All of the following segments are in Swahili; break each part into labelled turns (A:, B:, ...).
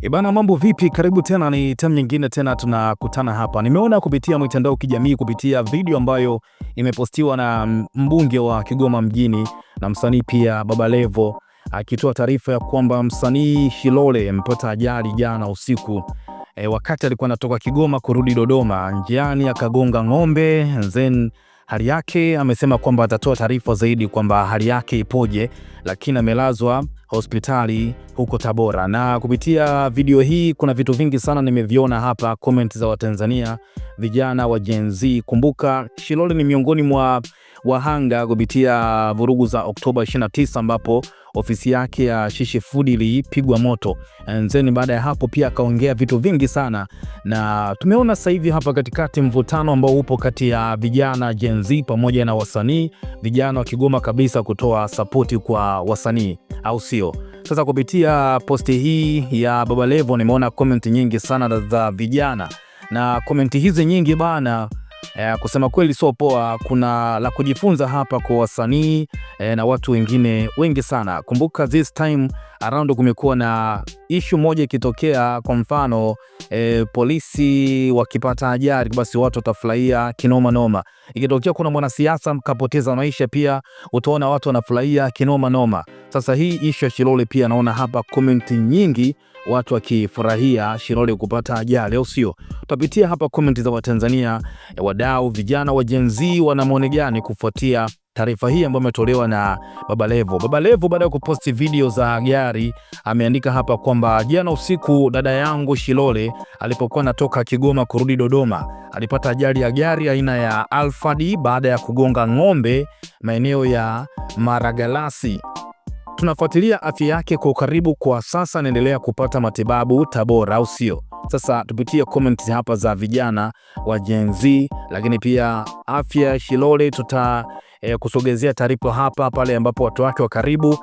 A: Ebana, mambo vipi? Karibu tena, ni time nyingine tena tunakutana hapa. Nimeona kupitia mitandao kijamii, kupitia video ambayo imepostiwa na mbunge wa Kigoma mjini na msanii pia Baba Levo akitoa taarifa ya kwamba msanii Shilole amepata ajali jana usiku wakati alikuwa anatoka Kigoma kurudi Dodoma, njiani akagonga ng'ombe, then hali yake amesema kwamba atatoa taarifa zaidi kwamba hali yake ipoje, lakini amelazwa hospitali huko Tabora. Na kupitia video hii kuna vitu vingi sana nimeviona hapa, comment za Watanzania, vijana wa Gen Z. Kumbuka Shilole ni miongoni mwa wahanga kupitia vurugu za Oktoba 29 ambapo ofisi yake ya Shishi Food ilipigwa moto. And then baada ya hapo pia akaongea vitu vingi sana, na tumeona sasa hivi hapa katikati mvutano ambao upo kati ya vijana Gen Z pamoja na wasanii vijana wa Kigoma kabisa kutoa sapoti kwa wasanii, au sio? Sasa kupitia posti hii ya Baba Levo nimeona comment nyingi sana za vijana, na comment hizi nyingi bana, kusema kweli sio poa. Kuna la kujifunza hapa kwa wasanii na watu wengine wengi sana. Kumbuka this time around kumekuwa na issue moja ikitokea, kwa mfano polisi wakipata ajali, basi watu watafurahia kinoma noma. Ikitokea kuna mwanasiasa mkapoteza maisha, pia utaona watu wanafurahia kinoma noma. Sasa hii issue ya Shilole pia naona hapa comment nyingi watu wakifurahia Shilole kupata ajali, au sio? Tutapitia hapa comment za Watanzania, wadau vijana wa Gen Z wana maoni gani kufuatia taarifa hii ambayo imetolewa na Baba Levo. Baba Levo baada ya kuposti video za gari ameandika hapa kwamba jana usiku dada yangu Shilole alipokuwa anatoka Kigoma kurudi Dodoma alipata ajali ya gari aina ya Alphard baada ya kugonga ng'ombe maeneo ya Maragalasi. Tunafuatilia afya yake kwa ukaribu, kwa sasa anaendelea kupata matibabu Tabora, au sio? Sasa tupitie comments hapa za vijana wa Gen Z, lakini pia afya ya Shilole tuta kusogezea taarifa hapa pale ambapo watu wake wa karibu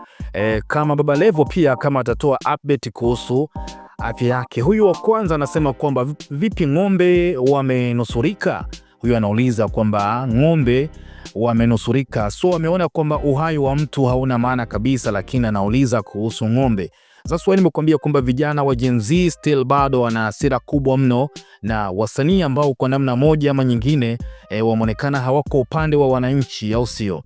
A: kama Baba Levo pia kama atatoa update kuhusu afya yake. Huyu wa kwanza anasema kwamba vipi ng'ombe wamenusurika? Huyu anauliza kwamba ng'ombe wamenusurika, so ameona kwamba uhai wa mtu hauna maana kabisa, lakini anauliza kuhusu ng'ombe. Sasa wewe, nimekuambia kwamba vijana wa Gen Z still bado wana hasira kubwa mno na wasanii ambao kwa namna moja ama nyingine wameonekana hawako upande wa wananchi, au sio?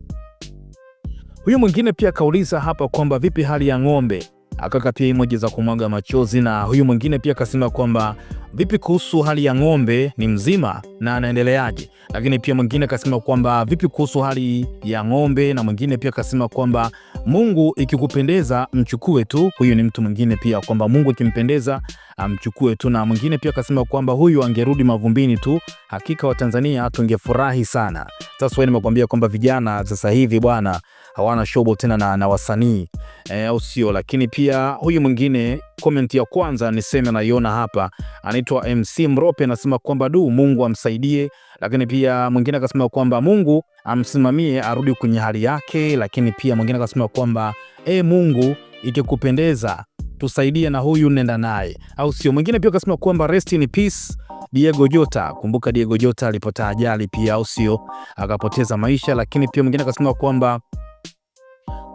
A: Huyu mwingine pia akauliza hapa kwamba vipi hali ya ng'ombe, akaweka pia emoji za kumwaga machozi. Na huyu mwingine pia akasema kwamba vipi kuhusu hali ya ng'ombe, ni mzima na anaendeleaje? Lakini pia mwingine akasema kwamba vipi kuhusu hali ya ng'ombe, na mwingine pia akasema kwamba Mungu ikikupendeza mchukue tu. Huyu ni mtu mwingine pia kwamba Mungu ikimpendeza amchukue tu, na mwingine pia akasema kwamba huyu angerudi mavumbini tu, hakika Watanzania tungefurahi sana. Sasa wewe, nimekwambia kwamba vijana sasa hivi bwana hawana shobo tena na wasanii au sio? Lakini pia huyu mwingine, comment ya kwanza niseme naiona hapa, anaitwa MC Mrope, anasema kwamba du, Mungu amsaidie. Lakini pia mwingine akasema kwamba Mungu amsimamie arudi kwenye hali yake. Lakini pia mwingine akasema kwamba Mungu ikikupendeza tusaidie na huyu nenda naye, au sio? Mwingine pia akasema kwamba rest in peace Diego Jota. Kumbuka Diego Jota alipata ajali pia, au sio? Akapoteza maisha. Lakini pia mwingine akasema kwamba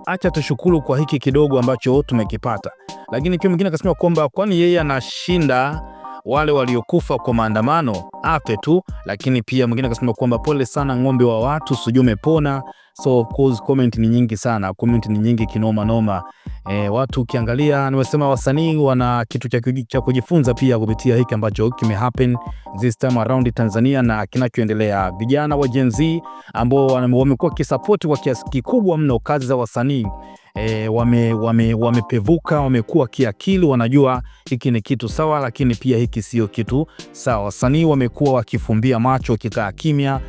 A: acha tushukuru kwa hiki kidogo ambacho tumekipata. Lakini pia mwingine akasema kwamba kwani yeye anashinda wale waliokufa kwa maandamano, afe tu. Lakini pia mwingine akasema kwamba pole sana ng'ombe wa watu, sijui umepona. So of course comment ni nyingi sana, comment ni nyingi kinoma noma. Watu ukiangalia, nimesema wasanii wana kitu cha kujifunza pia kupitia hiki ambacho kime happen this time around Tanzania na kinachoendelea. Vijana wa Gen Z ambao wamekuwa kisapoti kwa kiasi kikubwa mno kazi za wasanii wamepevuka, wamekuwa kiakili, wanajua hiki ni kitu sawa, lakini pia hiki sio kitu sawa. Wasanii wamekuwa wakifumbia macho, wakikaa kimya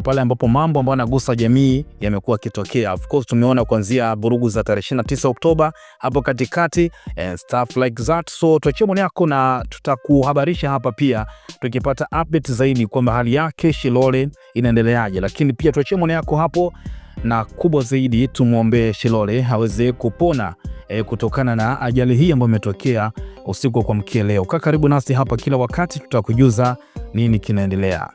A: pale ambapo mambo ambayo yanagusa jamii yamekuwa yakitokea. Of course tumeona kuanzia vurugu za tarehe 29 Oktoba hapo katikati and stuff like that. So tuachie maoni yako na tutakuhabarisha hapa pia tukipata update zaidi kwamba hali yake Shilole inaendeleaje, lakini pia tuachie maoni yako hapo na kubwa zaidi tumwombee Shilole aweze kupona kutokana na ajali hii ambayo imetokea usiku wa kuamkia leo. Kaa karibu nasi hapa kila wakati, tutakujuza nini kinaendelea.